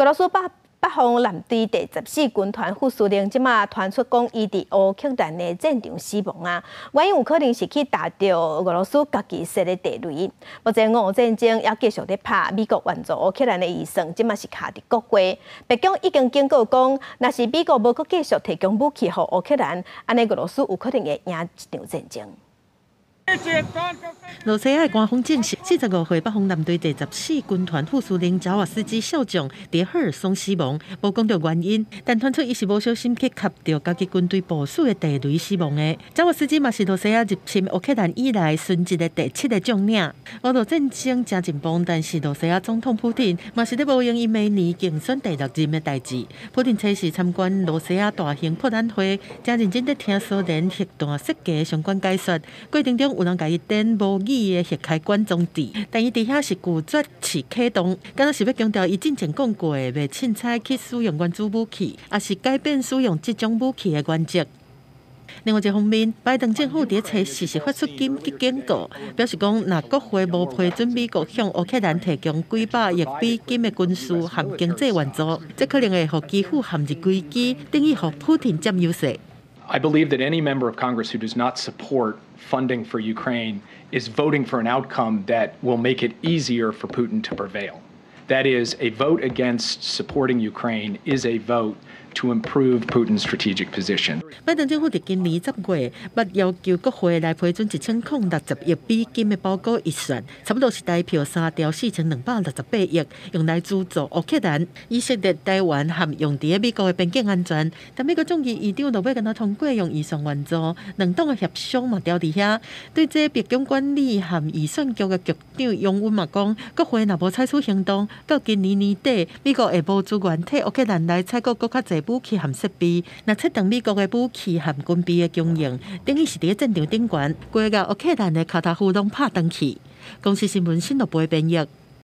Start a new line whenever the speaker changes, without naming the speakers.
俄羅斯北方艦隊第14軍團副司令這馬傳出講，伊佇烏克蘭的戰場死亡啊，原因有可能是去踏著俄羅斯家己設的地雷。目前俄烏戰爭猶繼續咧拍，美國援助烏克蘭的預算這馬是卡佇國會。白宮已經警告講，若是美國無閣繼續提供武器予烏克蘭，按呢俄羅斯有可能會贏這場戰爭。
羅西亞官方證實，45歲北方艦隊第14軍團副司令扎瓦斯基少將佇赫爾松死亡，無講著原因，但傳出伊是無小心去磕著家己軍隊部署的地雷死亡的。扎瓦斯基嘛是羅西亞入侵烏克蘭以來殉職的第七个將領。俄烏戰爭誠緊繃，但是羅西亞總統普廷嘛是咧無閒伊明年競選第六任的代誌。普廷初時參觀羅西亞大型博覽會，誠認真咧聽蘇聯核彈設計相關解說，過程中有人共伊點模擬的核開關裝置，但伊佇遐是拒絕試啟動，敢若是欲強調伊進前講過的，袂凊彩去使用原子武器，抑是改變使用這種武器的原則。另外一方面，拜登政府佇初四是發出緊急警告，表示講，若國會無批准美國向烏克蘭提供幾百億美金的軍事和經濟援助，這可能會予基輔陷入危機，等於予普廷佔優勢。
I believe that any member of Congress who does not support funding for Ukraine is voting for an outcome that will make it easier for Putin to prevail. That is, a vote against supporting Ukraine is a vote to improve Putin's strategic position.
拜登政府佇今年10月，捌要求國會來批准1060億美金的保國預算，差不多是台票3兆4268億，用來資助烏克蘭、以色列、台灣和用佇美國的邊境安全。但美國眾議院長落尾敢若通過用預算援助，兩黨的協商嘛牢佇遐。對這白宮管理和預算局的局長楊溫嘛講，國會若無採取行動，到今年年底，美國會無資源替烏克蘭來採購閣較濟武器和設備。若切斷美國的武器和軍備的供應，等於是佇戰場頂懸，規个烏克蘭的跤頭夫攏拍斷去。公視新聞新樂播編譯。